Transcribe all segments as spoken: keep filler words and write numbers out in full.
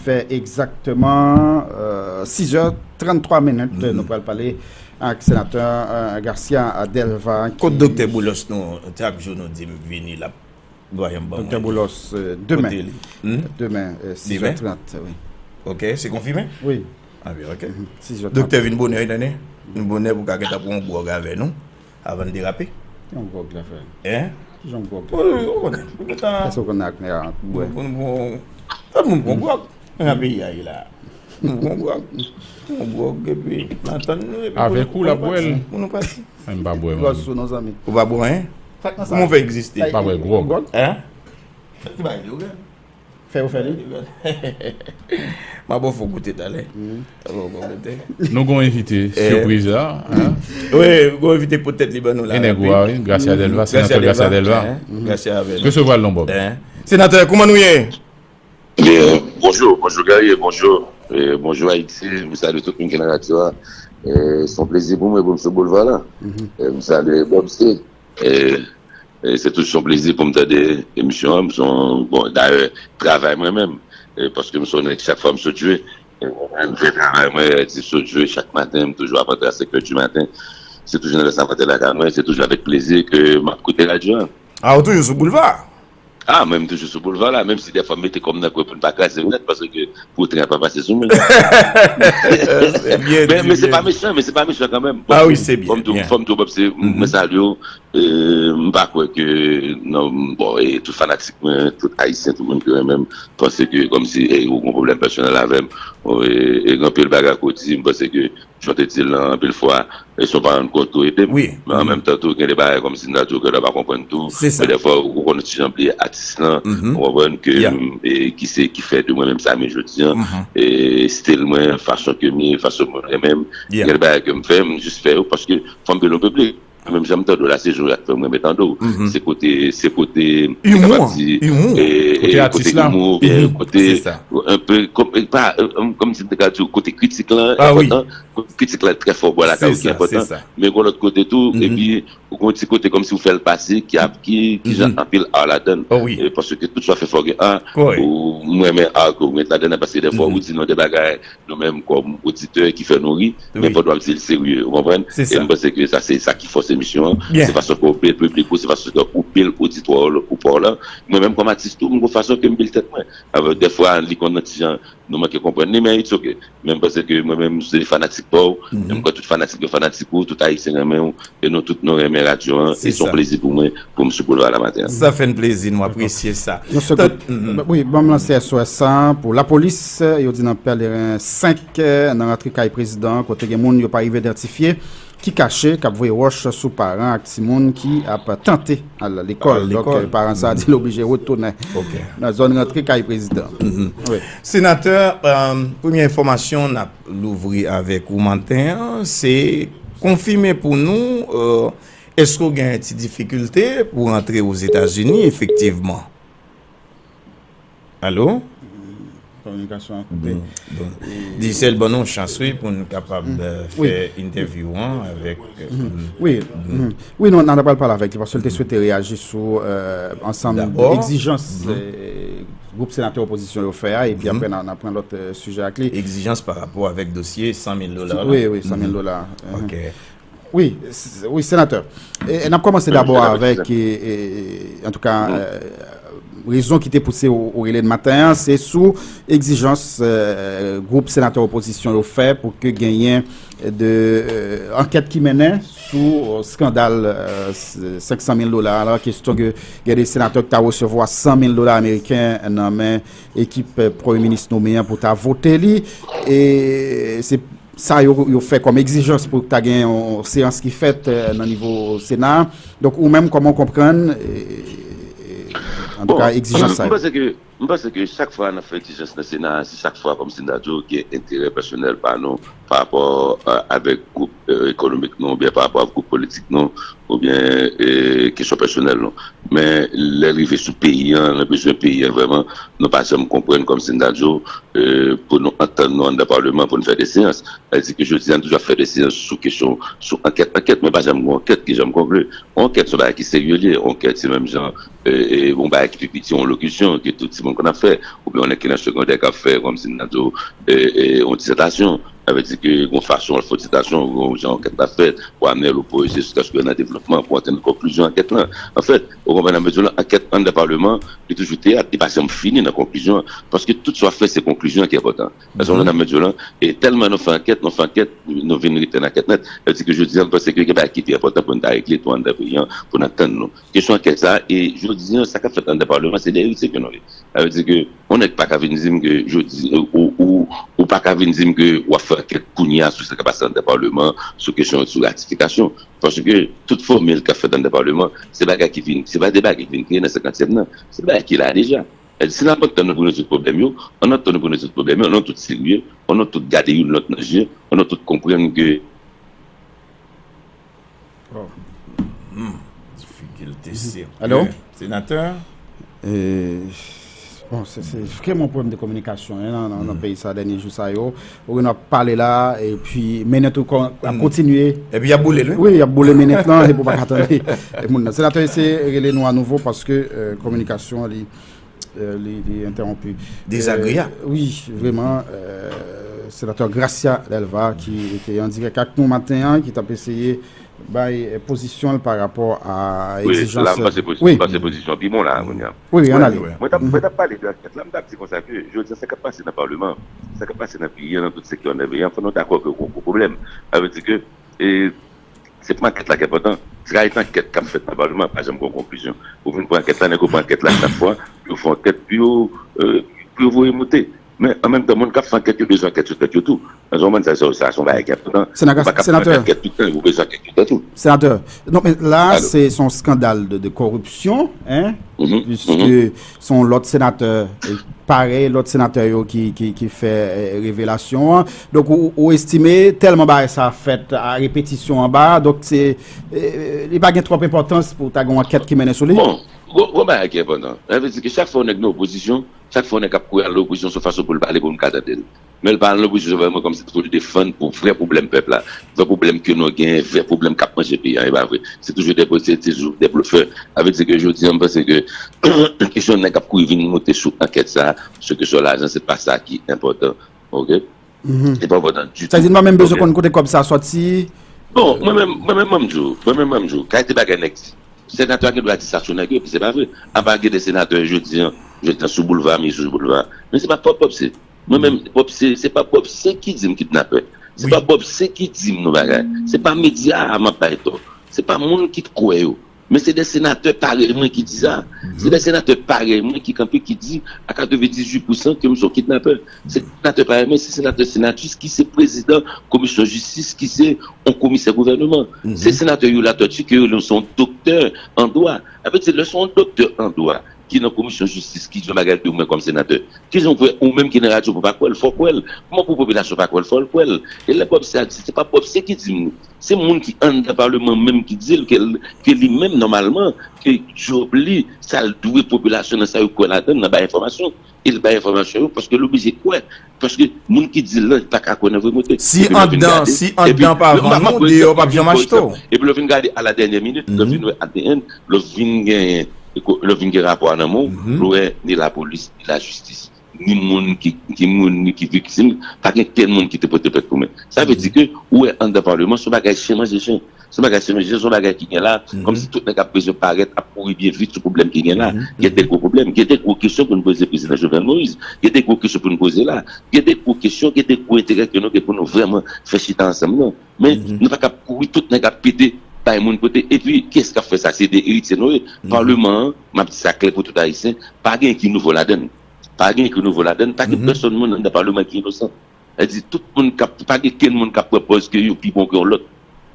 Fè egzakteman euh, sis è tranntwa minit, nou pral pale ak senatè euh, Garcia Delva. Kot Doktè Boulos? Nou, chak jou nou di m vini, l ap voye m ban mwen. Doktè Boulos, euh, demen. Demen, euh, sis è trant, wi. Ok, se konfime? Wi. Ah bien, ok. Sis è trant. Doktè vin bonè, wi, tande. Vin bonè pou ka gentan pran yon gwòg avè nou. Avan n derape. Yon gwòg la fè. Hein? Ki jan gwòg la fè? Ou konnen. Èske ou konnen ak nè a bwè? Tout moun pran gwòg. Nan peyi a ye la. Yon gwòg. Yon gwòg epi n ap tann nou epi pou nou pati. Pou nou pati. Mwen m pa bwè, mwen. Gwòg sou non zanmi. Ou pa bwè anyen? Kòman w fè egziste? M pa bwè gwòg. Hein? Sa ki bay li, ou gen? Fè yo fè li. M ap ba w fè w goute talè. M ap ba w goute. Nou gon envite sipriz la, hein? Wi, gon envite poutèt li ban nou la. E nèg ou a, wi, Gracia Delva, senatè Gracia Delva. Gracia avè nou. Resevwa l non, Bob. Senatè, kòman nou ye? Bien, bonjou, bonjou Guerrier, bonjou. Eh, bonjou Ayiti, m salye tout moun ki nan radyo a. Eh, se yon plezi pou mwen pou m sou boulva la. Eh, m salye Bob Sté. Eh, eh, se toujou yon plezi pou m tande emisyon an. M se yon, bon, dayè, travay mwen menm. Eh, paske m se yon nèg chak fwa m sot jwe, eh, m fè travay mwen, di sot jwe chak maten, m toujou ap antre a senk è di maten. Se toujou nan lè sa m antre lakay mwen, se toujou avèk plezi ke m ap koute radyo a. A, ou toujou sou boulva? Ah, mwen m toujou sou boulva la, menm si dèfwa m mete kò m nan kwen pou n pa kraze m nèt, paske pou tren an pa pase sou mwen. Men, men se pa mechan, men se pa mechan kanmenm. Ah wi, se byen. Fò m di w, fò m di w, Bob, se, mwen salye w. Euh, m pa kwè ke, non, bon, e tout fanatik mwen, tout Ayisyen, tout moun ki renmen m, panse ke kòmsi, e, ou gon pwoblèm pèsonèl avè m. E, e gen anpil bagay ke w di, m panse ke jan w te di l lan, anpil fwa, e si w pa rann kont tou ede m. Men an menm tan tou, gen de bagay kòmsi m ta di w ke w pa konprann tou. Men dèfwa, ou konn ti jan bliye atis lan, ou konprann ke, e, ki se, ki fè de mwen menm sa m ye jodi an. E stil mwen, fason ke m ye, fason moun renmen m. Gen de bagay ke m fè, m jis fè yo paske fò m byen yon piblik. Menm jan m tande w la, se jou ak fè mwen mwen tande w. Se kote, se kote, m kapab di, e, e, kote imou, oubyen kote, enpe, kòm, e, pa, e, kòm si m te ka di w, kote kritik lan enpòtan, kote kritik lan trè fò bò lakay ou ki enpòtan, men gon lòt kote tou, epi ou gon ti kote kòmsi ou fè l pase, ki ap, ki, ki jan anpil art ladan l. E, paske tout sa w fè fò gen art, ou, m renmen art ke ou met ladan l, paske dèfwa ou di nou de bagay, nou menm kòm oditè ki fè nou ri, men pandan w ap di l serye, ou konprann? E m panse ke sa se sa ki fòs emisyon an. Se fason ke w build piblik ou, se fason ke w build oditwa w, ou pa w lan. Mwen menm kòm atis tou, m gon fason ke m build tèt mwen. Avè, dèfwa, li konn nan ti jan nou manke konprann li, men it's ok. Men m panse ke mwen menm, se fanatik pa w, men m kwè tout fanatik yo fanatik ou, tout Ayisyen renmen w, e nou tout nou renmen radyo an, e se yon plezi pou mwen pou m sou boulva la maten an. Sa fè n plezi, nou apresye sa. Yon segonn. Wi, ban m lanse S O S sa pou lapolis, yo di nan Pèleren senk, nan rantre kay prezidan an, kote gen moun yo pa rive idantifye, ki kache, k ap voye wòch sou paran ak timoun ki ap tante al lekòl. Donk, paran sa a di l oblije retounen nan zòn rantre kay prezidan. Senatè, euh, premye enfòmasyon n ap louvri avèk ou maten an, se konfime pou nou, euh, èske w gen ti difikilte pou rantre Ozetazini efektivman? Alo? Kominikasyon an koupe. Digicel ban nou chans, wi, pou n kapab, euh, fè entèvyou an avèk, euh, wi, wi, non, n a pral pale avèk li, paske l te swete reyaji sou, euh, ansanm egzijans, euh, gwoup senatè opozisyon yo fè a, epi apre n a, n a pran lòt, euh, sijè ak li. Egzijans pa rapò avèk dosye san mil dola la? Wi, wi, san mil dola. Ok. Wi, s-, wi, senatè. E, n ap kòmanse dabò avèk, e, e, antouka, euh, rezon ki te pouse ou, ou rele n maten an, se sou egzijans, euh, gwoup senatè opozisyon yo fè pou ke genyen de, euh, ankèt ki mennen sou, euh, skandal, euh, s-, senk san mil dola la, kesyon ke gen de senatè ki ta resevwa san mil dola ameriken nan men ekip, euh, premye minis nome an pou ta vote li. E se sa yo, yo fè kòm egzijans pou ta gen yon seyans ki fèt, euh, nan nivo Sena a. Donk, ou menm, kòman w konprann, euh, antouka, egzijans sa yo? M panse ke, m panse ke chak fwa n ap fè egzijans nan Sena a, se chak fwa kòmsi n ta di w gen enterè pèsonèl pa nou pa rapò, euh, avèk gwoup, euh, ekonomik nou, oubyen pa rapò avèk gwoup politik nou, oubyen, euh, kesyon pèsonèl nou. Men lè l rive sou peyi a, nan bezwen peyi a vrèman, nou pa janm konprann kòmsi n ta di w, e, pou nou antann nou anndan palman pou n fè de seyans. Sa vle di ke jodi a, n toujou ap fè de seyans sou kesyon, sou ankèt, ankèt, men pa janm gen ankèt ki janm konkli. Yon ankèt se yon bagay ki serye li ye, yon ankèt se menm jan, e, e, yon bagay ki pi piti, yon lokisyon ke tout timoun konn ap fè, oubyen yon nèg ki nan segondè k ap fè kòmsi n ta di w, e, e, yon disètasyon. Sa vle di ke gon fason l fè disètasyon, gon jan ankèt la fèt, pou amenn l ou pwoje jiskaske nan devlopman, pou antre nan konklizyon ankèt lan. Anfèt, ou konprann sa m vle di w lan, ankèt anndan palman, li toujou teyat, li pa janm fini nan konklizyon an. Paske tout sa w ap fè, se konklizyon an ki enpòtan. Paske, mhm, konprann sa m vle di w lan, e tèlman nou fè ankèt, nou fè ankèt, nou vin rete nan ankèt nèt. Sa vle di ke jodi a, m panse ke gen bagay ki pi enpòtan pou n ta regle tou anndan peyi an, pou n antann nou. Kesyon ankèt sa a, e jodi a, sa k ap fèt anndan palman, se de eritye ke nou ye. Sa vle di ke yon nèg pa ka vin di m ke jodi, ou, ou, ou pa ka vin di m ke w ap fè ankèt kounye a sou sa k ap pase anndan palman, sou kesyon, sou ratifikasyon. Paske tout fòmil k ap fèt anndan palman, se bagay ki vin, se pa de bagay ki vin kreye nan senkantyèm nan. Se bagay ki la deja. Si n ap antann nou pou n rezoud pwoblèm yo, ann antann nou pou n rezoud pwoblèm yo, ann nou tout serye, ann nou tout gade youn lòt nan je, ann nou tout konprann ke Oh. Hmm. Difikilte serye. Alo? Senatè? E, bon, se, se vrèman yon pwoblèm de kominikasyon, hein, nan, nan, nan peyi sa, dènye jou sa yo. Ou gen ap pale la, epi menèt ou kon, ap kontinye. Epi y ap boule l, wi. Wi, y ap boule menèt lan, epi ou pa ka tande moun nan. Senatè, eseye rele nou anouvo paske, e, kominikasyon li, e, li, li entèwonpi. Dezagreyab. E, wi, vrèman, e, Senatè Gracia Delva ki te an dirèk ak nou maten an, ki t ap eseye bay, e, pozisyon l pa rapò a egzijans. Wi, la, m panse pozi-, m panse pozisyon pi bon la, kounye a. Wi, wi, ann ale. Mwen t ap, mwen t ap pale de ankèt la, m t ap di konsa ke, jodi a, sa k ap pase nan palman, sa k ap pase nan peyi a, nan tout sektè nan peyi a, fò nou dakò ke gon gwo pwoblèm. Sa vle di ke, e, se pa ankèt la ki enpòtan. Trayèt ankèt k ap fèt nan palman an, pa janm gen yon konklizyon. Ou vin pran ankèt la, nèg yo pran ankèt la chak fwa, yo fè ankèt, pou yo, e, pou yo voye moute. Men, an menm tan, moun k ap fè ankèt yo bezwen ankèt sou tèt yo tou. Nan yon moun, sa, sa, sa se yon bagay ki enpòtan. Ou pa ka ap fè ankèt tout tan, ou bezwen ankèt sou tèt ou. Senatè, non, men la, se, se yon skandal de, de koripsyon, hein? Piske se yon lòt senatè, e, parèy lòt senatè yo ki, ki, ki fè, e, revelasyon an. Donk, ou, ou estime tèlman bagay sa fèt a repetisyon anba, donk se, e, li pa gen twòp enpòtans pou ta gen yon ankèt ki mennen sou li? Bon, gon, gon bagay ki enpòtan. Sa vle di ke chak fwa yon nèg nan opozisyon, chak fwa yon nèg ap kouri al nan opozisyon, se yon fason pou l pale, pou moun ka tande l. Men l pa al nan opozisyon vrèman kòmsi pou l defann pou vrè pwoblèm pèp la, vrè pwoblèm ke nou genyen, vrè pwoblèm k ap manje peyi a, e pa vre. Se toujou de, se toujou de blofè. Sa vle di ke jodi a, m panse ke kesyon nèg k ap kouri vin moute sou ankèt sa a, sou kesyon lajan, se pa sa ki enpòtan. Oke? Se pa enpòtan ditou. Sa vle di nou pa menm bezwen konn kote kòb sa a sòti? Bon, mwen menm, mwen menm, mwen di w, mwen menm, mwen di w, kalite bagay nèg di. Senatè a gen dwa di sa sou nèg yo, epi se pa vre. Apa gen de senatè jodi a, jodi a sou boulva, m ye sou boulva. Men se pa Bob, Bob se. Mwen menm, Bob se, se pa Bob se ki di m kidnapè. Se pa Bob se ki di m nou bagay. Se pa medya a m ap bay tò. Se pa moun ki kwè yo. Men se de senatè parèy mwen ki di sa. Se de senatè parèy mwen ki kanpe, ki di a katrevendizuit pousan ke m se yon kidnapè. Se senatè parèy mwen, se senatè Senatus ki se prezidan komisyon jistis, ki se yon komisè gouvèneman. Se senatè Youla Tortue ke yo rele se yon doktè an dwa. Sa vle di, lè se yon doktè an dwa ki nan komisyon jistis ki di yon bagay de mwen kòm senatè, kijan w kwè, ou menm ki nan radyo pou pa kwè l, fò w kwè l. Kòman pou popilasyon pa kwè l, fò l kwè l. E lè Bob se a di, se pa Bob se ki di m li. Se moun ki anndan palman menm ki di l ke, ke li menm, nòmalman, ke djòb li, sa l dwe popilasyon nan sa yo kwè ladan l, nan bay enfòmasyon. E l bay enfòmasyon yo paske l oblije kwè. Paske moun ki di l lan, li pa ka kwè nan vrè moute. Si anndan, si anndan pa vann ou, deyò p ap janm achte w. Epi lè w vin gade a la dènyè minit, lè w vin wè at the end, lè w vin genyen, lè w vin gen rapò a nan men w, ou wè ni lapolis, ni lajistis, ni moun ki, ki moun ki viktim, pa gen kenn moun ki te pote plent pou mwen. Sa vle di ke ou wè anndan palman, se yon bagay chen manje chen. Se yon bagay, se yon, se yon bagay ki gen la, kòmsi tout nèg ap bezwen parèt, ap kouri byen vit sou pwoblèm ki gen la. Gen de gwo pwoblèm, gen de gwo kesyon pou n poze prezidan Jovenel Moïse. Gen de gwo kesyon pou n poze la. Gen de gwo kesyon, gen de gwo enterè ke nou gen pou nou vrèman fè chita ansanm nan. Men, nou pa ka ap kouri, tout nèg ap pete, bay moun pote. Epi, kiyès k ap fè sa? Se de eritye nou ye. Palman an, m ap di sa klè pou tout Ayisyen, pa gen ki nouvo ladan l. Pa gen ki nouvo ladan l. Pa gen pèsonn moun anndan palman ki inosan. Sa di, tout moun k ap, pa gen kenn moun k ap pran pòz ke yo pi bon ke yon lòt.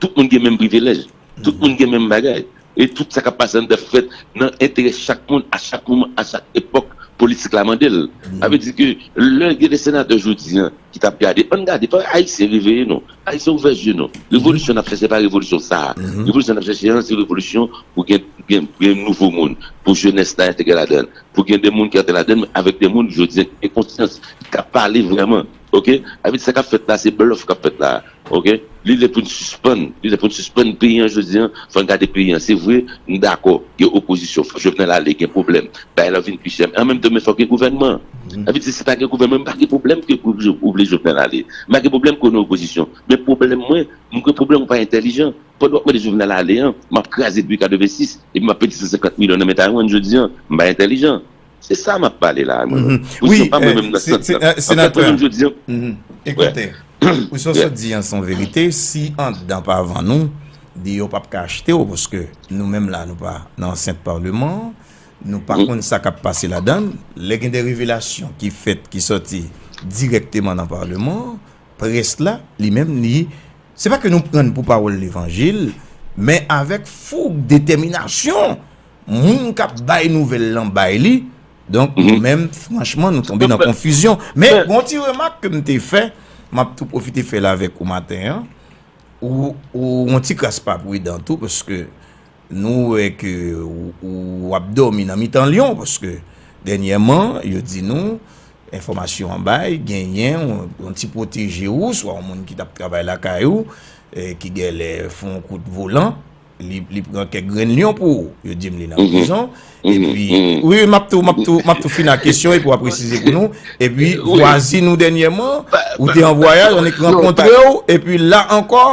Tout moun gen menm privilèj. Tout moun gen menm bagay. E tout sa k ap pase anndan fèt nan enterè chak moun, a chak moman, a chak epòk, politik la mande l. Sa vle di ke lè gen de senatè jodi a ki t ap gade, ann gade, pa Ayisyen reveye non. Ayisyen ouvè je nou. Revolisyon n ap chèche pa revolisyon sa a. Revolisyon n ap chèche an, se revolisyon pou gen gen, gen nouvo moun, pou jenès la entegre ladan l, pou gen de moun ki antre ladan l, men avèk de moun, jodi a, ki gen konsyans, ki ka pale vrèman. Oke? Sa vle di sa k ap fèt la, se blòf k ap fèt la. Oke? Li lè pou n sispann, li lè pou n sispann peyi an jodi a, fò n gade peyi an. Se vre, m dakò, gen opozisyon, fò Jovenel ale, gen pwoblèm, bagay la vin pi chè. Men an menm tan, men fòk gen gouvènman. Sa vle di, si pa gen gouvènman, m pa gen pwoblèm ke ou vle Jovenel ale. M pa gen pwoblèm ke w nan opozisyon. Men pwoblèm mwen, m gen pwoblèm ou pa entèlijan. Pandan w ap mande Jovenel ale an, m ap kraze depi katrevensis, epi m ap pèdi san senkant milyon nan men Taiwan jodi a. M pa entèlijan. Se sa m ap pale la, mwen menm. Pou sa, pa mwen menm nan sant lan. M ap fè mwen menm jodi a. Ekoute, pou sa w sot di an se yon verite, si anndan pa vann ou, deyò p ap ka achte w, paske nou menm la, nou pa nan ansent palman an, nou pa konn sa k ap pase ladan l. Lè gen de revelasyon ki fèt, ki sòti dirèkteman nan palman an, près la, li menm, li, se pa ke nou pran n pou pawòl levanjil, men avèk foug, detèminasyon, moun k ap bay nouvèl lan bay li. Donk, nou menm, franchman, nou tonbe nan konfizyon. Men, gon ti remak ke m te fè, m ap tou pwofite fè l avèk ou maten an. Ou, ou, yon ti kras pa pridan tou, paske nou wè ke ou, ou ap dòmi nan mitan lyon, paske dènyèman, yo di nou, enfòmasyon an bay, genyen yon, yon ti pwoteje ou, swa yon moun ki t ap travay lakay ou, eh, ki genlè fè yon kout volan, li, li pran kèk grenn lyon pou ou. Yo di m li nan prizon. Epi, wi, wi, m ap tou, m ap tou, m ap tou fini ak kesyon epi w ap presize pou nou. Epi, vwazin ou dènyèman, ou te an vwayaj, annik rankontre w, epi la ankò,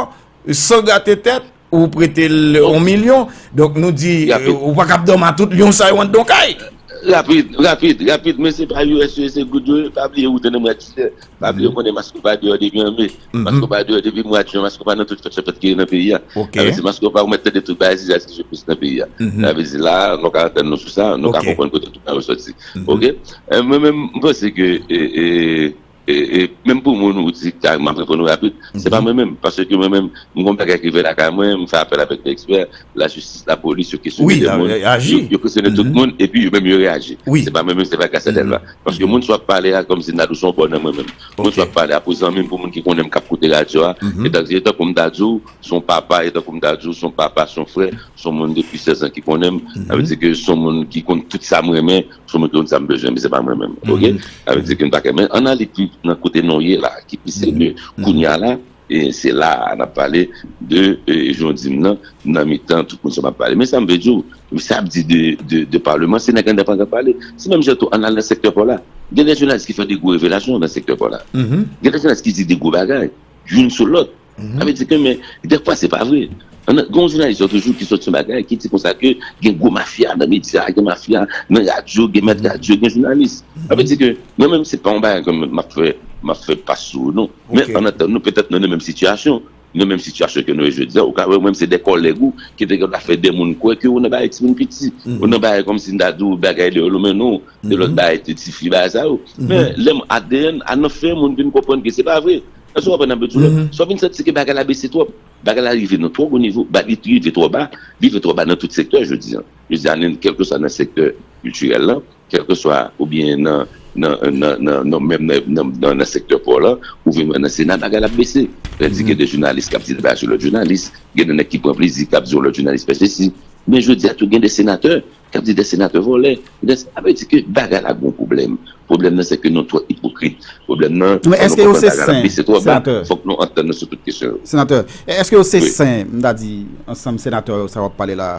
san grate tèt, ou prete l yon milyon. Donk, nou di, eh, ou pa kab dòmi a tout lyon sa yo anndan kay. Rapid, rapid, rapid, men se pa U S yo ye, se goud yo ye, pa bliye ou tande mwa Jilè. Pa bliye ou konnen Maskopa deyò depi an me. Maskopa deyò depi mwa jen, Maskopa nan tout fèt fèt ki ye nan peyi a. Sa vle di Maskopa ou mèt tande tout bagay, se sa ki jwe plis nan peyi a. Sa vle di la, nou ka antann nou sou sa, nou ka konprann kote tout bagay yo sòti. Oke? Eh, mwen menm, m panse ke, eh, eh, E, e menm pou moun ou di, ka, m ap reponn ou rapid, se pa mwen menm. Paske mwen menm, m gon bagay ki rive lakay mwen, m fè apèl avèk de ekspè, lajistis, lapolis, yo kesyone de moun. Yo, yo kesyone tout moun, epi yo menm yo reyaji. Se pa mwen menm, se pa Grasèdèlva. Paske moun sa w ap pale a, kòmsi m ta di w se yon bò nan mwen menm. Moun sa w ap pale a, pou zanmi m, pou moun ki konnen m, k ap koute radyo a, e tankou, e tankou m ta di w, se yon papa, e tankou m ta di w, se yon papa, se yon frè, se yon moun depi sèz an ki konnen m. Sa vle di ke se yon moun ki konn tout sa m renmen, sou moun ki konn sa m bezwen, men se pa mwen menm. Oke? Sa vle di ke n pa ka, men ann ale pi nan kote nou ye la, ki pi serye. Kounye a la, e se la a n ap pale de, e, jan w di m nan, nan mitan tout moun sa m ap pale. Men sa m vle di w, sa ap di de, de, de palman, se nèg anndan pa ka pale. Se menm jan tou, ann al nan sektè pò la. Gen de jounalis ki fè de gwo revelasyon nan sektè pò la. Gen de jounalis ki di de gwo bagay, youn sou lòt. Sa vle di ke, men, dèfwa, se pa vre. Ann, gen yon jounalis yo toujou ki sòti yon bagay, ki di konsa ke gen gwo mafya nan medya, gen mafya nan radyo, gen mèt radyo, gen jounalis. Sa vle di ke, mwen menm, se pa yon bagay ke m ap fè, m ap fè pas sou ou, non. Men, ann atann nou, petèt nou nan menm sitiyasyon. Nan menm sitiyasyon ke nou ye jodi a, ou ka wè, mwen menm, se de kòlèg ou ki te ka fè de moun kwè ke ou nan bagay timoun piti. Ou nan bagay kòmsi m ta di w bagay de lòt, men non, de lòt bagay, de tifi, bagay sa yo. Men, lè m, at the end, a nan fen, moun vin konprann ke se pa vre. Èske w konprann sa m vle di w la? Sa w vin santi ke bagay la bese twòp. Bagay la rive nan twò gwo nivo. Ba, li rive twò ba. Li rive twò ba nan tout sektè, jodi a. Jodi a, nan, kèlkeswa nan sektè kiltirèl la, kèlkeswa, oubyen nan, nan, nan, nan, nan, menm nan, nan, nan, nan sektè pò la, ou vin wè nan Sena, bagay la ap bese. Lè di gen de jounalis k ap di bagay sou lòt jounalis, gen de nèg ki pran plezi, k ap di yon lòt jounalis fè sesi. Men jodi a tou, gen de senatè k ap di de senatè vòlè. Sa vle di ke bagay la gon pwoblèm. Pwoblèm nan, se ke nou twò ipokrit. Pwoblèm nan, men èske yo se sen, senatè? Fòk nou antann nou sou tout kesyon yo. Senatè, èske yo se sen, m ta di, ansanm senatè sa w ap pale la?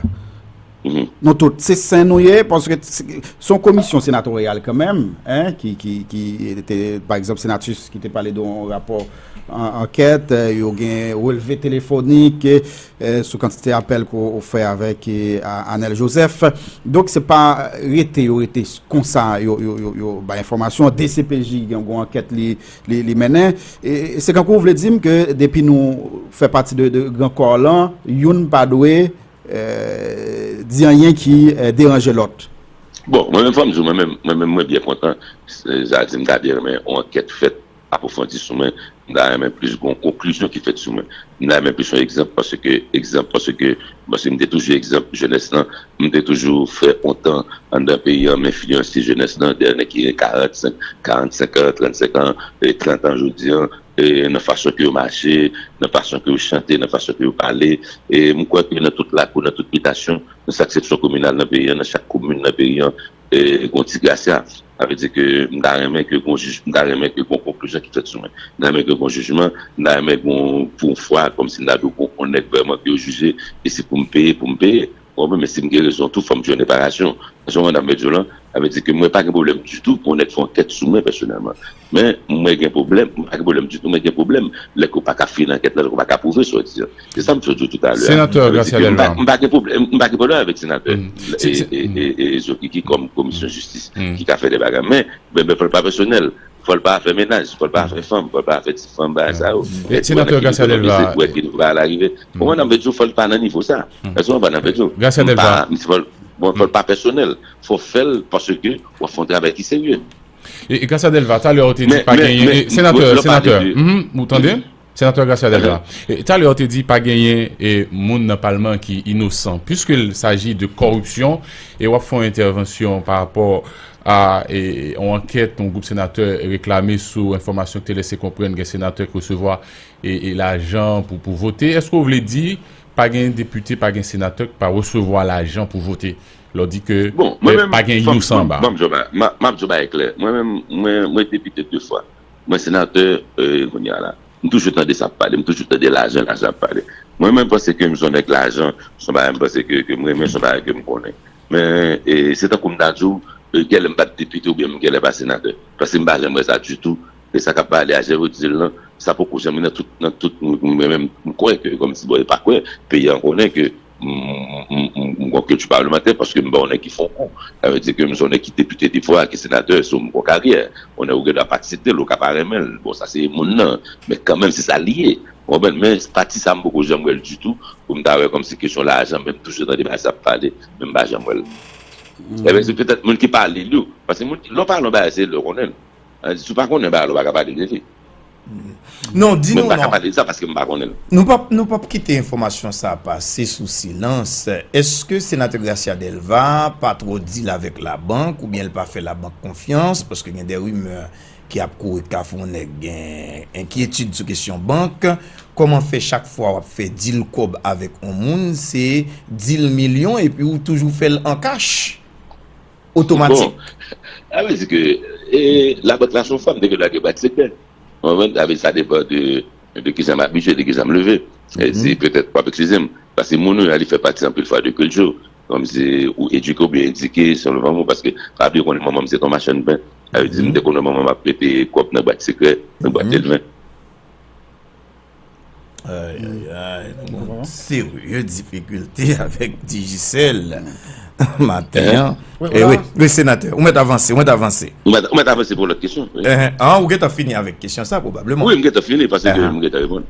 Nou tout, se sen nou ye, paske se, se yon komisyon senatoryal kanmenm, en, ki, ki, ki te, pa egzanp, Senatus ki te pale de yon rapò an, ankèt, eh, yo gen relve telefonik, eh, sou kantite apèl ke w fè avèk, eh, A-, Anèl Joseph. Donk, se pa rete, yo rete konsa, yo, yo, yo, yo bay enfòmasyon. D C P J gen yon ankèt li, li, li mennen. E, e se kankou w vle di m ke depi nou fè pati de, de gran kò lan, youn pa dwe, eh, di anyen ki, eh, deranje lòt. Bon, mwen menm, fò m di w, mwen menm, mwen menm, mwen byen kontan. Se, sa di m ta byen renmen yon ankèt fèt apwofondi sou mwen, m ta renmen plis gon konklizyon ki fèt sou mwen. M ta renmen plis yon egzanp, paske egzanp, paske, paske m te toujou egzanp jenès lan, m te toujou fè yon tan anndan peyi an, m enfliyanse jenès lan, dèyè nèg ki gen karannsenk, karannsenk an, trannsenk an, e trant an jodi an, e, nan fason ke yo mache, nan fason ke yo chante, nan fason ke yo pale. E m kwè ke nan tout lakou, nan tout bitasyon, nan chak seksyon kominal nan peyi an, nan chak komin nan peyi an, e, gen yon ti grasya. Sa vle di ke m ta renmen ke gen yon jij, m ta renmen ke gen yon konklizyon ki fèt sou mwen. M ta renmen ke gen yon jijman, m ta renmen ke gen yon, pou yon fwa, kòmsi m ta di w gen yon nèg vrèman ke yo jije, e se pou m peye, pou m peye. Ou konprann? Men si m gen rezon tou, fò m jwenn reparasyon. Paske w konprann sa m vle di w lan, sa vle di ke mwen pa gen pwoblèm ditou pou yon nèg fè yon ankèt sou mwen pèsonèlman. Men mwen gen pwoblèm, m pa gen pwoblèm ditou, mwen gen pwoblèm lè ke w pa ka fini ankèt la, lè ke w pa ka pwouve sa w di an. Se sa m sot di w toutalè a. Senatè Gracia Delva. M pa gen pwoblèm, m pa gen pwoblèm avèk senatè e, e, e, e Zokiki kòm komisyon jistis ki ka fè de bagay. Men, men, men fò l pa pèsonèl. Fò l pa fè mennaj, fò l pa fè fanm, fò l pa fè ti fanm, bagay sa yo. Senatè Gracia Delva. Wè ki nou pa al arive. Ou konprann, m vle di w, fò l pa nan nivo sa. Èske w konprann, m vle di w? Gracia Delva. Fò l pa pèsonèl. Fò w fè l paske w ap fè yon travay ki serye. E, e Gracia Delva, talè w te di pa genyen, e, senatè, senatè, mhm, ou tande? Senatè Gracia Delva, e, talè w te di pa genyen, e, moun nan palman ki inosan. Puisqu'il s'agit de corruption, e w ap fè yon entèvansyon pa rapò a, e, yon ankèt yon gwoup senatè reklame sou enfòmasyon ki te lese konprann gen senatè ki resevwa, e, e lajan pou, pou vote. Èske w vle di pa gen depite, pa gen senatè ki pa resevwa lajan pou vote? Lè w di ke, e, pa gen inosan anba. Bon, mwen menm, m ap di w bagay klè. Mwen menm, mwen, mwen depite de fwa. Mwen senatè, e, kounye a la. M toujou tande sa ap pale, m toujou tande lajan, lajan ap pale. Mwen menm, m panse ke m se yon nèg lajan, se yon bagay m panse ke, ke m renmen, se yon bagay ke m konnen. Men, e, se tankou m ta di w, e, genlè m pa t depite oubyen m genlè pa senatè. Paske m pa janm wè sa ditou. E sa k ap pale a, jan yo di l lan, sa poko janm nan tout, nan tout, mwen menm, m kwè ke, kòmsi, bon, e pa kwè, peyi an konnen ke m, m, m, m, m gen yon kilti palemantè paske m pa yon nèg ki fè yon kou. Sa vle di ke m se yon nèg ki depite de fwa, ki senatè, se yon karyè. Yon nèg ou gen dwa pa aksepte l, ou ka pa renmen l. Bon, sa se moun nan. Men kanmenm, se sa l ye. Ou konprann? Men pati sa, m poko janm wè l ditou. Pou m ta wè kòmsi kesyon lajan, men m toujou tande bagay sa ap pale, men m pa janm wè l. Ebyen, se petèt moun ki pa li l yo. Paske moun, lè w pale yon bagay, se lè w konnen l. An, si w pa konnen bagay la, ou pa ka pale de li. Non, di nou non. Mwen pa ka pale de sa paske m pa konnen l. Nou p ap, nou p ap kite enfòmasyon sa a pase sou silans. Èske senatè Gracia Delva pa twò deal avèk labank oubyen l pa fè labank konfyans? Paske gen de rimè ki ap kouri k ka fè yon nèg gen enkyetid sou kesyon bank. Kòman fè chak fwa w ap fè deal kòb avèk yon moun, se deal milyon epi ou toujou fè l an kach? Otomatik. Bon, sa vle di ke, e, labank la se yon fwa, m te gen dwa gen bwat sekrè. Ou konprann? Sa vle di sa depann de, de kijan m abitye, de kijan m leve. E si petèt, w ap eskize m. Paske moun ou ye a, li fè pati anpil fwa de kilti w. Kòmsi ou edike oubyen edike, selon manman w, paske pa bliye konnen manman m se te yon machann pen. Sa vle di, m te konnen manman m ap mete kòb nan bwat sekrè, nan bwat elven. Ay, ay, ay, nou gon serye difikilte avèk Digicel maten an. E wi, wi, senatè, ou mèt avanse, ou mèt avanse. Ou mèt, ou mèt avanse pou lòt kesyon, wi. An, ou gentan fini avèk kesyon sa, pwobableman. Wi, m gentan fini, paske m gentan reponn.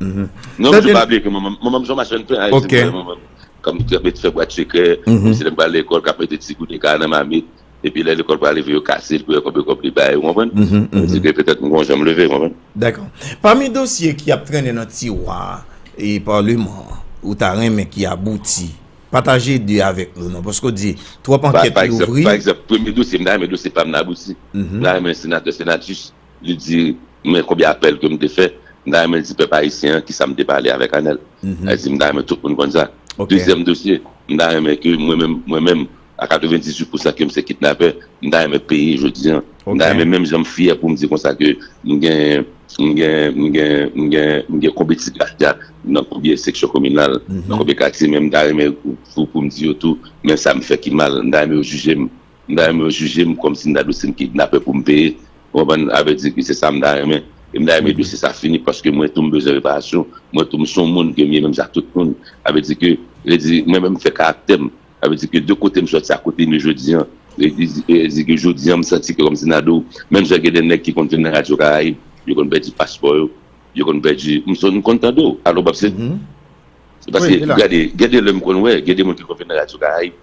Non, m di pa bliye ke manman, manman m se yon machann pen, Ayiti, manman m. Kòm k ap mete fè bwat sekrè, kòmsi lè m pral lekòl, k ap mete ti goute kara nan mamit, epi lè lekòl pral leve, yo kase l pou yo konbe kòb li bay, ou konprann? Sa vle di ke petèt m gon jan m leve, ou konprann? Dakò. Pami dosye ki ap trennen nan tiwa e palman an, ou ta renmen ki abouti, pataje de avèk nou non, paske w di twòp ankèt louvri. Pa egzanp, premye dosye, m ta renmen dosye pa m nan abouti. M ta renmen senatè, senatris, li di, men konbyen apèl ke m te fè, m ta renmen l di pèp ayisyen an kisa m te pale avèk Anèl. Sa di, m ta renmen tout moun konn sa. Dezyèm dosye, m ta renmen ke mwen menm, mwen menm, a katrevendizuit pousan ke m se kidnapè, m ta renmen peye jodi an. M ta renmen menm jan m fyè pou m di konsa ke m gen, m gen, m gen, m gen, m gen konbyen ti grasya nan konbyen seksyon kominal, nan konbyen katye, men m ta renmen pou, pou, pou m di yo tou, men sa m fè ki mal, m ta renmen yo jije m. M ta renmen yo jije m kòmsi m ta dwe se m kidnapè pou m peye. Ou konprann? Sa vle di ke se sa m ta renmen. E m ta renmen dosye sa fini paske mwen tou m bezwen reparasyon. Mwen tou m se yon moun ke m ye menm jan ak tout moun. Sa vle di ke, vle di, mwen menm m fè karaktè m. Sa vle di ke de kote m sòti a kote m ye jodi an. E di, e di ke jodi an m santi ke kòmsi Nado, menm jan gen de nèg ki konn vin nan Radyo Karayib, yo konn pèdi paspò yo, yo konn pèdi, m, m konn tande w. Alò, Bòb, se Se paske, gade, gade lè m konn wè, gen de moun ki konn vin nan Radyo Karayib,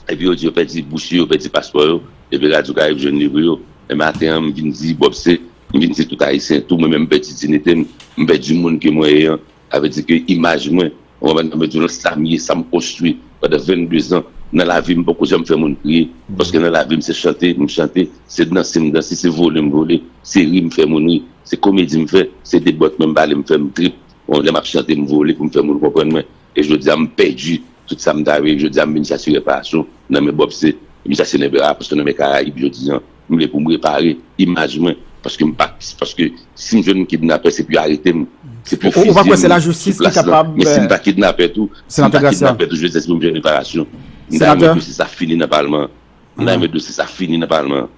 epi yo di yo pèdi bouch yo, yo pèdi paspò yo, epi Radyo Karayib jwenn li pou yo. Men maten an, m vin di, Bòb se, m vin di tout Ayisyen, tou mwen menm m pèdi diyite m, m pèdi moun ke mwen ye an, sa vle di ke imaj mwen, ou konprann, nan medyo sa m ye, sa m konstwi pandan vennde zan, nan lavi m poko janm fè moun kriye, paske nan lavi m se chante m chante, se danse m danse, se vole m vole, se ri m fè moun ri, Se komedi m fè, se de bòt mwen m pale, m fè m trip. Bon, lè m ap chante, m vole pou m fè moun konprann mwen. E jodi a, m pèdi tout sa m ta ye. Jodi a, m vin chache reparasyon nan men Bob C. M chache nan men, paske nan men Karayib jodi a, m vle pou m repare imaj mwen. Paske m pa, paske si m jwenn kidnapè, se pou yo arete m. Se pou yo fiziye m sou plas lan. Men si m pa kidnapè tou, si m pa kidnapè tou, jodi a, se pou m jwenn reparasyon. M ta renmen dosye sa fini nan palman an. M ta renmen dosye sa fini nan palman an.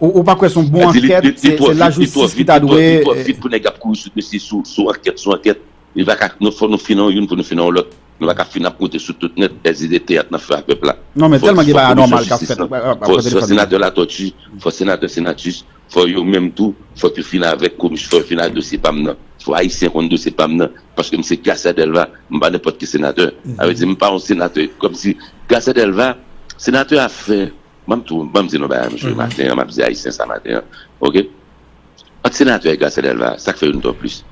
Ou, ou pa kwè se yon bon ankèt, se, se lajistis ki ta dwe. Li twò vit, li twò vit pou nèg ap kouri sou dosye, sou, sou ankèt, sou ankèt. Li pa ka, nou fò nou fin nan youn pou nou fin nan lòt. Nou pa ka fin ap monte sou tout nèt, dèzide teyat nan fè a pèp la. Non, men tèlman gen bagay anòmal k ap fèt. Fò senatè Latòti, fò senatè Senatus, fò yo menm tou, fòk yo fin avèk komis, fò yo fin ak dosye pa m nan. Fò Ayisyen konn dosye pa m nan, paske m se Gracia Delva, m pa nenpòt ki senatè. Sa vle di, m pa yon senatè. Kòmsi Gracia Delva, senatè a fè, ban m tou, ban m di nou bagay, mesye, maten an, m ap di Ayisyen sa maten an. Oke? Ant senatè e Gracia Delva, sa k fè youn tò plis?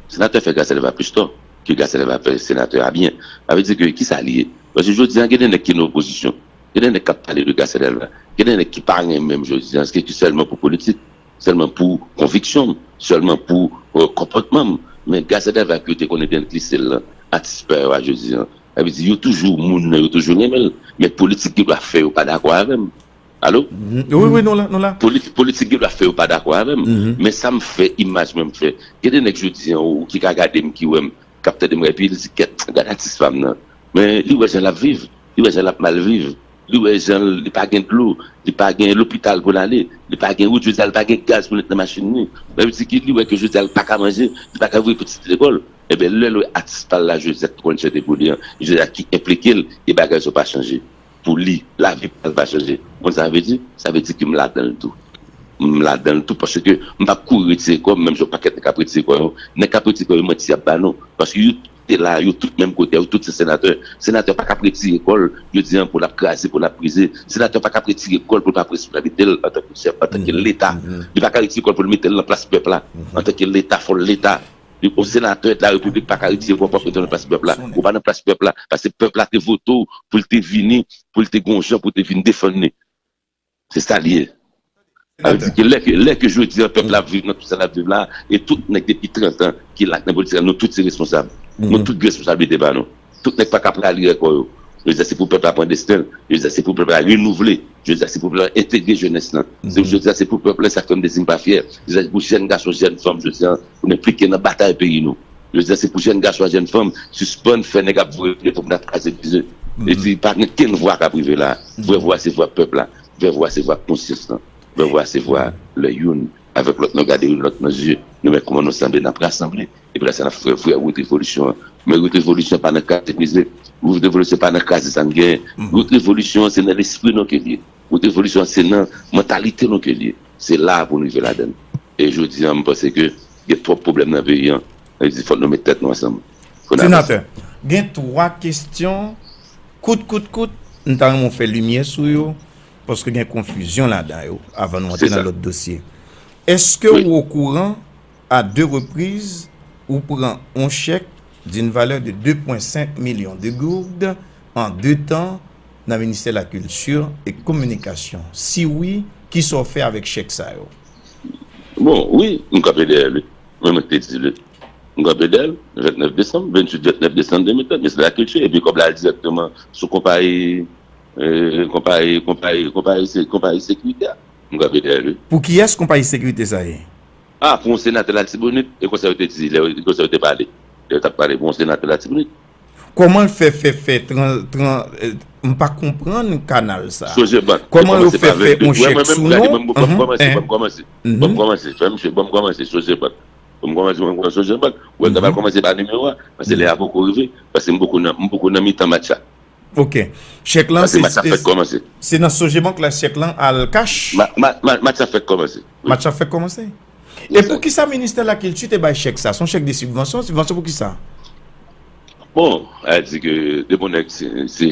Senatè fè Gracia Delva plis tò ke Gracia Delva fè senatè a byen. Sa vle di ke, kisa li ye? Paske jodi a, gen de nèg ki nan opozisyon. Gen de nèg k ap pale de Gracia Delva. Gen de nèg ki pa renmen m jodi a, se ki sèlman pou politik, sèlman pou konviksyon m, sèlman pou, euh, konpòtman m. Men Gracia Delva ke yo te konnen te klise l lan, atis pa yo a jodi a. Sa vle di, yo toujou, moun nan, yo toujou renmen l. Men politik gen dwa fè yo pa dakò avè m. Alo? Mhm. Wi, wi, nou la, nou la. Poli-, politik gen dwa fè yo pa dakò avè m. Mhm. Men sa m fè, imaj mwen m fè. Gen de nèg jodi a, ou ki ka gade m, ki wè m, k ap tande m, epi li di, "Kèt, gade atis pa m nan." Men li wè jan l ap viv, li wè jan l ap mal viv, li wè jan l, li pa gen dlo, li pa gen lopital pou l ale, li pa gen wout, jodi a, li pa gen gaz pou l met nan machin li. Sa vle di ki li wè ke jodi a, li pa ka manje, li pa ka voye pitit li lekòl. Ebyen, lè l wè atis pa l la, jodi a, ki konn chante pou li an, jodi a, ki enplike l, e bagay sa yo pa chanje. Pou li, lavi pa l pa chanje. Ou konn sa sa vle di? Sa vle di ke m ladan l tou. M ladan l tou, paske m p ap kouri retire kò m, menm jan yon pakèt nèg k ap retire kò yo. Nèg k ap retire kò yo, manti y ap ba nou. Paske yo tout te la, yo tout menm kote a, yo tout se senatè. Senatè pa k ap retire kò l, yo di an pou l ap kraze, pou l ap brize. Senatè pa k ap retire kò l pou l pa pran responsablite l antanke chèf, antanke Leta. Li pa ka retire kò l pou l mete l nan plas pèp la. Antanke Leta, fò l Leta. Yon senatè de la repiblik pa ka retire kò l pou l mete l nan plas pèp la. Ou pa nan plas pèp la, paske pèp la te vote w pou l te vini, pou l te gon jan, pou l te vin defann li. Se sa l ye. Sa vle di ke lè ke, lè ke jodi a pèp la ap viv nan tout sa l ap viv la, e tout nèg depi trant an ki la nan politik la, nou tout se responsab. Nou tout gen responsablite pa nou. Tout nèg pa ka prale kò yo. Jodi a se pou pèp la pran desten l. Jodi a se pou pèp la renouvle. Jodi a se pou pèp la entegre jenès lan. Se, jodi a se pou pèp la, sa k fè m di m pa fyè. Jodi a se pou jèn gason, jèn fanm, jodi a, pou nou enplike nan batay peyi nou. Jodi a se pou jèn gason ak jèn fanm sispann fè nèg ap voye pou n ap kraze brize. E di pa gen kenn vwa k ap rive la. Vrè vwa se vwa pèp la. Vrè vwa se vwa konsyans lan. Vrè vwa se vwa lè youn avèk lòt nou gade youn lòt nan zye. Nou wè kòman nou sanble, n ap rasanble. Epi la sa n ap fè vrè wout revolisyon an. Men wout revolisyon pa nan kraze brize. Wout revolisyon pa nan kraze sa n genyen. Wout revolisyon an se nan lespri nou ke l ye. Wout revolisyon an se nan mantalite nou ke l ye. Se la a pou n rive ladan l. E jodi a, m panse ke gen twòp pwoblèm nan peyi an. Sa vle di fòk nou met tèt nou ansanm. Fò n avanse. Senatè, gen twa kesyon kout, kout, kout, m ta renmen w fè limyè sou yo, paske gen konfizyon ladan yo, avan nou antre nan lòt dosye. Èske ou okouran, à deux reprises, ou pran yon chèk d'une valeur de deux point cinq millions de gourdes en deux temps nan Ministè Lakilti e Kominikasyon? Si wi, kisa w fè avèk chèk sa yo? Bon, wi, m kanpe dèyè li. Mwen, mwen te di li. M kanpe dèyè l, vennèf desanm, venntuit, vennèf desanm de mil trant, Ministè Lakilti, epi kòb la al dirèkteman sou konpayi, eh, konpayi, konpayi, konpayi se-, konpayi sekirite a. M kanpe dèyè li. Pou kiyès konpayi sekirite sa ye? Ah, pou yon senatè Latibonit, e konsa yo te di, lè, e konsa yo te pale. Lè yo t ap pale pou yon senatè Latibonit. Kòman l fè, fè, fè tran-, tran-, eh, m pa konprann kanal sa. Sogebank. Kòman yo fè fè yon chèk sou non? Ban m kòmanse, ban m kòmanse. Ban m kòmanse, frè m, ban m kòmanse, Sogebank. Ban m kòmanse, ban m kòmanse Sogebank. Ou wè, m ta pral kòmanse pa nimewo a, paske lè a poko rive, paske m poko nan, m poko nan mitan match la. Ok. Chèk lan, se, se nan Sogebank la chèk lan al kach? Ma-, ma-, ma-, match la fèk kòmanse. Wi. Match la fèk kòmanse. E poukisa Ministè Lakilti te bay chèk sa? Se yon chèk de sibvansyon? Sibvansyon pou kisa? Bon, a di ke de bon nèg, se, se,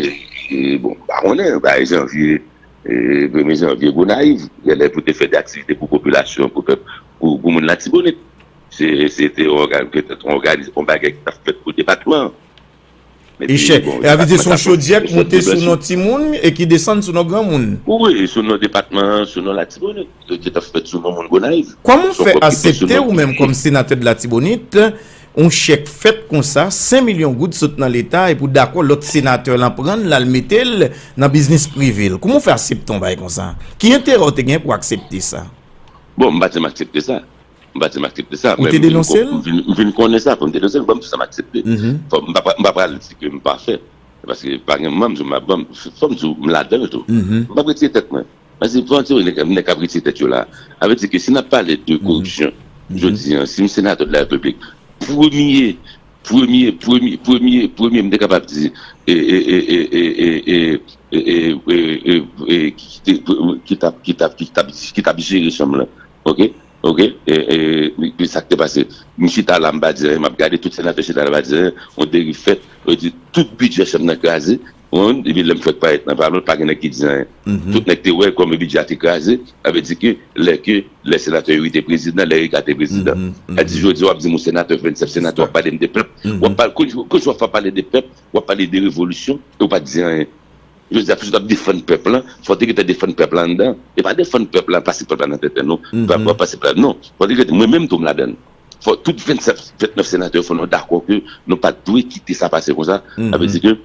e, bon, pa konnen, bay janvye, e, premye janvye, Gonayiv, genlè pou te fè de aktivite pou popilasyon, pou pèp, pou, pou moun Latibonit. Se, se te yon òga-, petèt yon òganiz-, yon bagay ki t ap fèt pou depatman an. Echèk. E a vle di se yon chodyè k monte sou non timoun e ki desann sou non granmoun. Wi, sou non depatman an, sou non Latibonit. Yo te t ap fèt sou non moun Gonayiv. Kòman w fè aksepte ou menm kòm senatè de Latibonit, yon chèk fèt konsa, senk milyon goud sot nan Leta epi w dakò lòt senatè lan pran l, l al mete l nan biznis prive l? Kòman w fè aksepte yon bagay konsa? Ki enterè w te gen pou w aksepte sa? Bon, m pa t janm aksepte sa. M pa t janm aksepte sa. Ou te denonse l? M vin, m vin konnen sa, fò m denonse l, m pa di sa m aksepte. Fò m pa, m pa pral di ke m pa fè. Paske pa gen manm di m ap banm, fò m di w m ladan l tou. M p ap retire tèt mwen. Paske fò m di w nèg, nèg k ap retire tèt yo la. Sa vle di ke si n ap pale de koripsyon, jodi an, si m senatè de la repiblik, premye, premye, premye, premye, premye, m te kapab di, e, e, e, e, e, e, e, e, e, e, e, e, ki te, ki t ap, ki t ap, ki t ap, ki t ap jere chanm lan. Oke? Oke? E, e, e, sa k te pase. M chita la, m pa di anyen, m ap gade tout senatè chita la, pa di anyen, yon deriv fèt, yo di tout bidjè chanm nan kraze, ou konprann? Epi lè m fèk parèt nan palman, pa gen nèg ki di anyen. Tout nèg te wè kòman bidjè a te kraze, sa vle di ke lè ke, lè senatè Youri te prezidan, lè Rika te prezidan. A di jodi a w ap di m ou senatè, vennsèt senatè, w ap pale m de pèp, w ap pale, kounye a w ap pale de pèp, w ap pale de revolisyon, e w pa t di anyen. Jodi a, piske w ap defann pèp lan, fò w te gentan defann pèp lan anndan. E pa defann pèp lan, pase pèp lan nan tenten, non. Pa, pa pase pèp lan, non. Fò w te gentan, mwen menm tou m ladan l. Fò tout vennsèt, vennèf senatè yo fò nou dakò ke nou pa t dwe kite sa pase konsa. Sa vle di ke,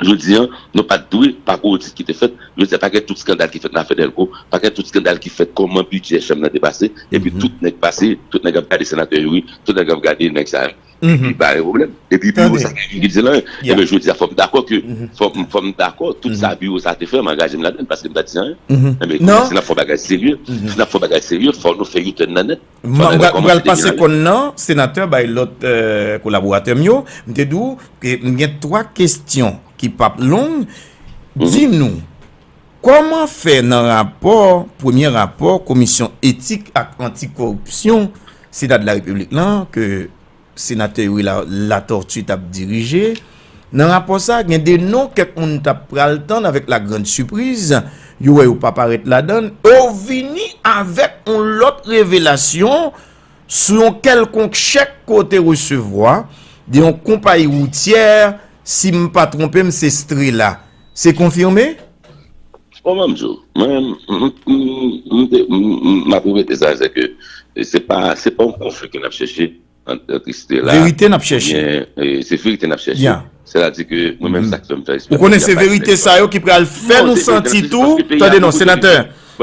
jodi a, nou pa t dwe, pa gen odit ki te fèt. Jodi a, pa gen tout eskandal ki fèt nan afè Dèlko, pa gen tout eskandal ki fèt kòman bidjè chanm nan te pase, epi tout nèg pase, tout nèg ap gade senatè Youri, tout nèg ap gade nèg sa yo. Epi pa gen pwoblèm. Epi biwo sa gen ki di l anyen. Ebyen, jodi a, fò m dakò ke, fò m, fò m dakò, tout sa biwo sa te fè, m angaje m ladan l, paske m pa t di anyen. Ebyen, kounye a, si n ap fè yon bagay serye, si n ap fè yon bagay serye, fò nou fè U-turn nan nèt. Fò nou rekòmanse depi nan nèt. M pral pase kòn nan, senatè, bay lòt, euh, kolaboratè m yo. M te di w ke m gen twa kesyon ki p ap long. Di nou, kòman fè nan rapò, premye rapò Komisyon Etik ak Antikoripsyon Sena de la Repiblik lan, ke senatè Youri La-, Latortue t ap dirije. Nan rapò sa, gen de non kèk moun t ap pral tann avèk la grande surprise, yo wè yo pa parèt ladan l, e w vini avèk yon lòt revelasyon sou yon kèlkonk chèk ke w te resevwa de yon konpayi woutyè, si m pa twonpe m, se Strela. Se konfime? Bon, ban m di w, mwen, m, m, m, m te, m, m, m ap repete sa, se ke se pa, se pa yon konfli ke n ap chèche ant, ant Strela. Verite n ap chèche. Oubyen, e, se verite n ap chèche. Sètadi ke mwen menm, sa k fè m fè eksperyans. Ou konnen se verite sa yo ki pral fè nou santi tou. Tande non, senatè.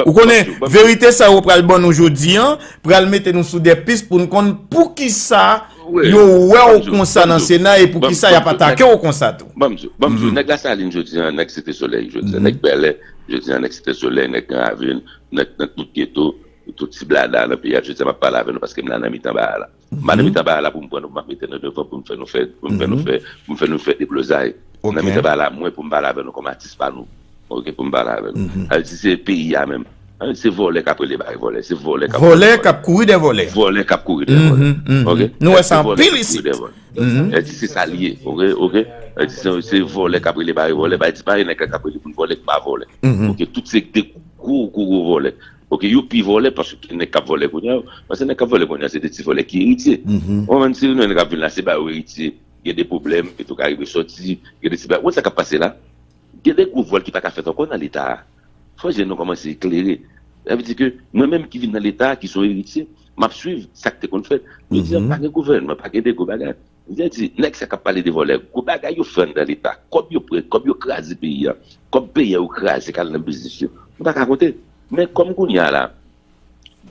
Ou konnen verite sa yo pral ban nou jodi a, pral mete nou sou de pis pou n konn poukisa yo wè w konsa nan Sena e poukisa y ap atake w konsa tou. Ban m di w, ban m di w, nèg Lasalin jodi a, nèg Site Solèy jodi a, nèg Bèlè jodi a, nèg Site Solèy, nèg Gran Ravin, nèg nan tout geto, tout ti blada nan peyi a, jodi a m ap pale avè nou paske m la nan mitan bagay la. M pa nan mitan bagay la pou m pran nou, pou m ap mete nou devan, pou m fè nou fè, pou m fè nou fè, pou m fè nou fè deblozay. M nan mitan bagay la, mwen, pou m pale avè nou kòm atis pa nou. Oke, pou m pale avè nou. Sa vle di se peyi a menm. Sa vle di se vòlè k ap rele bagay vòlè. Se vòlè k ap kouri dèyè vòlè. Vòlè k ap kouri dèyè vòlè. Oke? Nou wè sa anpil isit. Sa vle di se sa l ye. Oke, oke? Sa vle di se, se vòlè k ap rele bagay vòlè. Bagay di pa gen nèg k ap rele moun vòlè ki pa vòlè. Oke, tout se de gwo, gwo, gwo vòlè. Oke, yo pi vòlè paske nèg k ap vòlè kounye a, paske nèg k ap vòlè kounye a, se de ti vòlè ki eritye. Ou konprann, si nou nèg ap vin la, se ba yo eritye. Gen de pwoblèm, Petwokaribe sòti, gen de ti bagay. Ou konn sa k ap pase la? Gen de gwo vòl ki pa ka fèt ankò nan Leta a. Fò je nou kòmanse eklere. Sa vle di ke mwen menm ki vin nan Leta a, ki se yon eritye, m ap swiv sa k te konn fèt. Jodi a, pa gen gouvènman, pa gen de gwo bagay. Jodi a, nèg sa k ap pale de vòlè, gwo bagay yo fè anndan Leta, kòb yo pran, kòb yo kraze peyi a, kòb peyi a yo kraze k al nan biznis yo. Nou pa ka konte. Men kòm kounye a la,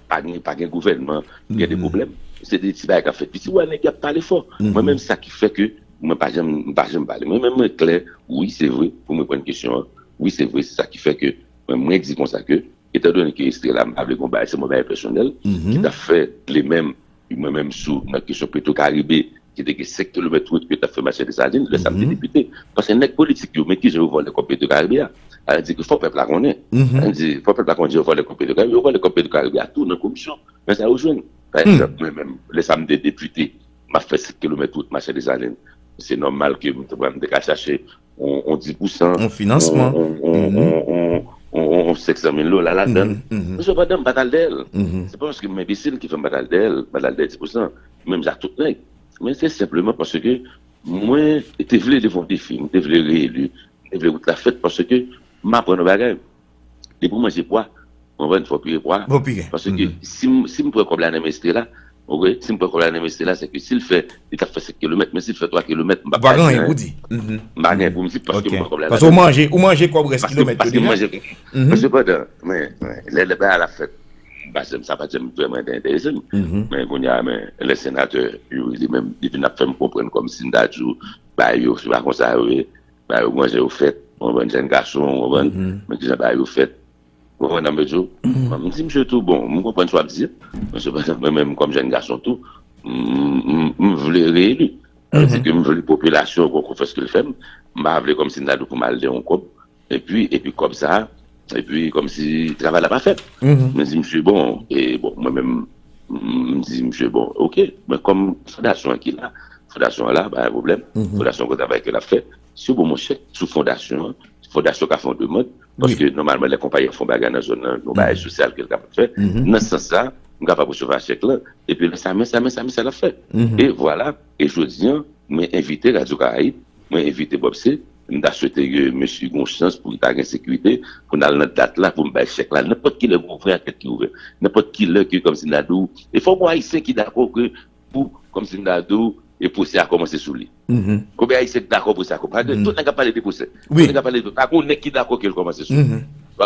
pa gen, pa gen gouvènman, gen de pwoblèm. Se de ti bagay k ap fèt piti. Ou wè nèg y ap pale fò. Mwen menm, sa ki fè ke mwen pa janm, m pa janm pale. Mwen menm, mwen klè. Wi, se vre, pou m reponn kesyon an, wi, se vre, se sa ki fè ke mwen, mwen di konsa ke, etan done ke Estrela, m pa vle gon bagay, se mwen bagay pèsonèl, ki t ap fè li menm, mwen menm sou, nan kesyon Petwokaribe, ki te gen senk kilomèt wout ke t ap fè mache Desalin, lè sa m te depite. Paske nèg politik yo, men kijan yo vòlè kòb Petwokaribe a. Sa vle di ke fò pèp la konnen. Sa vle di, fò pèp la konnen yo vòlè kòb Petwokaribe, yo vòlè kòb Petwokaribe a tou nan komisyon. Men sa yo jwenn. Pa egzanp, mwen menm, lè sa m te depite, m ap fè senk kilomèt wout mache Desalin. Se nòmal ke m te, m te ka chache yon, yon dis pousan, yon finansman, yon, yon, yon, yon, yon, yon senk san mil dola ladan l. Men sepandan, m pa t al dèyè l. Se pa paske m enbesil ki fè m pa t al dèyè l, m pa t al dèyè dis pousan. Menm jan ak tout nèg. Men se senpleman paske Mwen te vle devon defi, mwen te vle reeli, mwen te vle wout la fèt paske m aprann yon bagay. Depi w manje pwa, w konprann, fò w pire pwa. Bon, pire. Paske si m si m pran kòb la nan men Estrela, ok, si m pran kòb la nan men Estrela, se ke si l fè, li t ap fè senk kilomèt, men si l fè twa kilomèt, m p ap pa di anyen. M pa gen pou m di paske m pran kòb la nan men. Paske w manje, ou manje kòb rès kilomèt yo deja. Paske m manje. Men sepandan, men, men, lè, lè bagay la fèt, m pa janm, sa pa janm vrèman te enterese m. Men kounye a, men, lè senatè Youri li menm, li vin ap fè m konprann kòmsi m ta di w, bagay yo, se pa konsa yo ye, bagay yo, manje yo fèt, w konprann, jèn gason, w konprann, men kijan bagay yo fèt. Ou konprann sa m vle di w? M di misye tou, bon, m konprann sa w ap di, men sepandan, mwen menm, kòm jèn gason tou, m, m, m vle reeli. Sa vle di ke m vle popilasyon an pran konfyans ke l fè m. M pa vle kòmsi m ta di w pou m al dèyè yon kòb. Epi, epi kòb sa a, epi kòmsi travay la pa fèt. Men di misye, bon, e bon, mwen menm, m di misye, bon, ok, men kòm fondasyon an ki la, fondasyon an la, pa gen pwoblèm. Fondasyon an gen travay ke l ap fè. Si w ban m yon chèk sou fondasyon an, fondasyon ka fè yon demann, paske nòmalman, lè konpayi an fè yon bagay nan zòn nan, yon bagay sosyal ke l kapab fè, nan sans sa, m kapab resevwa chèk la, epi lè sa, men sa, men sa, men sa l ap fè. E vwala, e jodi an, mwen envite Radyo Karayib, mwen envite Bob C, m ta swete ke mesye gen yon chans pou l ta gen sekirite, pou n al nan dat la, pou m bay chèk la, nenpòt ki lè gen yon vrè ankèt ki ouvè, nenpòt ki lè ke, kòmsi m ta di w, e fò gen yon Ayisyen ki dakò ke pou, kòmsi m ta di w, e pwosè a kòmanse sou li. Konbyen Ayisyen ki dakò pwosè a kòmanse? Tout nèg ap pale de pwosè. Tout nèg ap pale de, pa gen yon nèg ki dakò ke l kòmanse sou li.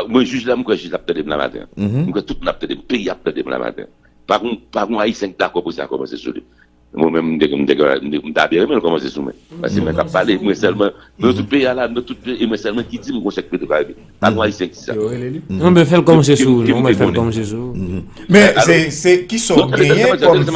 Mwen, jij la, m kwè jij la ap tande m la maten an. M kwè tout moun ap tande m, peyi a ap tande m la maten an. Pa gen, pa gen yon Ayisyen ki dakò pwosè a kòmanse sou li. Mwen menm, m te, m te, m te, m ta byen renmen l kòmanse sou mwen. Paske mwen k ap pale, mwen sèlman, nan tout peyi a la, nan tout peyi, e mwen sèlman ki di m gon chèk ki te pare. Pa gen yon Ayisyen ki di sa. Yo rele li. Non, men fè l kòmanse sou ou, non, men fè l kòmanse sou ou. Men se, se ki sa w genyen kòm. Tande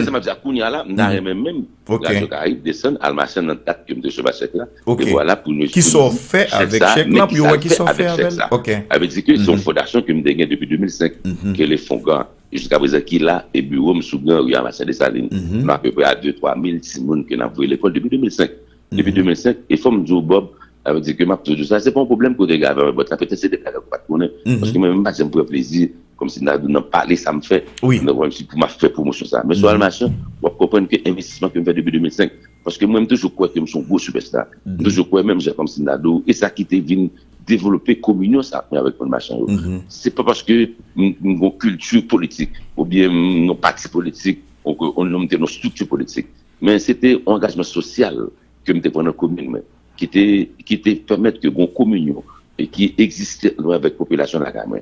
sa m ap di a, kounye a la, m ta renmen menm Radyo Karayib desann al mache nan dat ke m te resevwa chèk la. E vwala pou nou. Ki sa w fè avèk chèk la, pou yo wè ki sa w fè avèk chèk la. Sa vle di ke se yon fondasyon ke m te gen depi de mil senk, ke le Fongan, jiska prezan ki la, e biwo m sou Gran Ri a Mache Desalin. Nou apeprè a de twa mil timoun ke n ap voye lekòl depi de mil senk. Depi de mil senk, e fò m di w, Bob, sa vle di ke m ap toujou di w sa, se pa yon pwoblèm kote gavè bòt la, petèt se de bagay ou pa t konnen. Paske mwen menm, m pa janm pran plezi, kòmsi m ta di w nan pale sa m fè, nan kòmsi pou m ap fè pwomosyon sa. Men si w al mache, w ap konprann ke envestisman ke m fè depi de mil senk, paske mwen, m toujou kwè ke m se yon gwo sipèsta. M toujou kwè menm jan kòmsi m ta di w, e sa ki te vin devlope kominyon sa mwen avèk moun Machan yo. Se pa paske m, m gen yon kilti politik, oubyen m nan yon pati politik, oubyen m te nan yon estrikti politik. Men se te yon angajman sosyal ke m te pran nan komin mwen, ki te, ki te pèmèt ke gen yon kominyon e ki egziste ant mwen avèk popilasyon lakay mwen.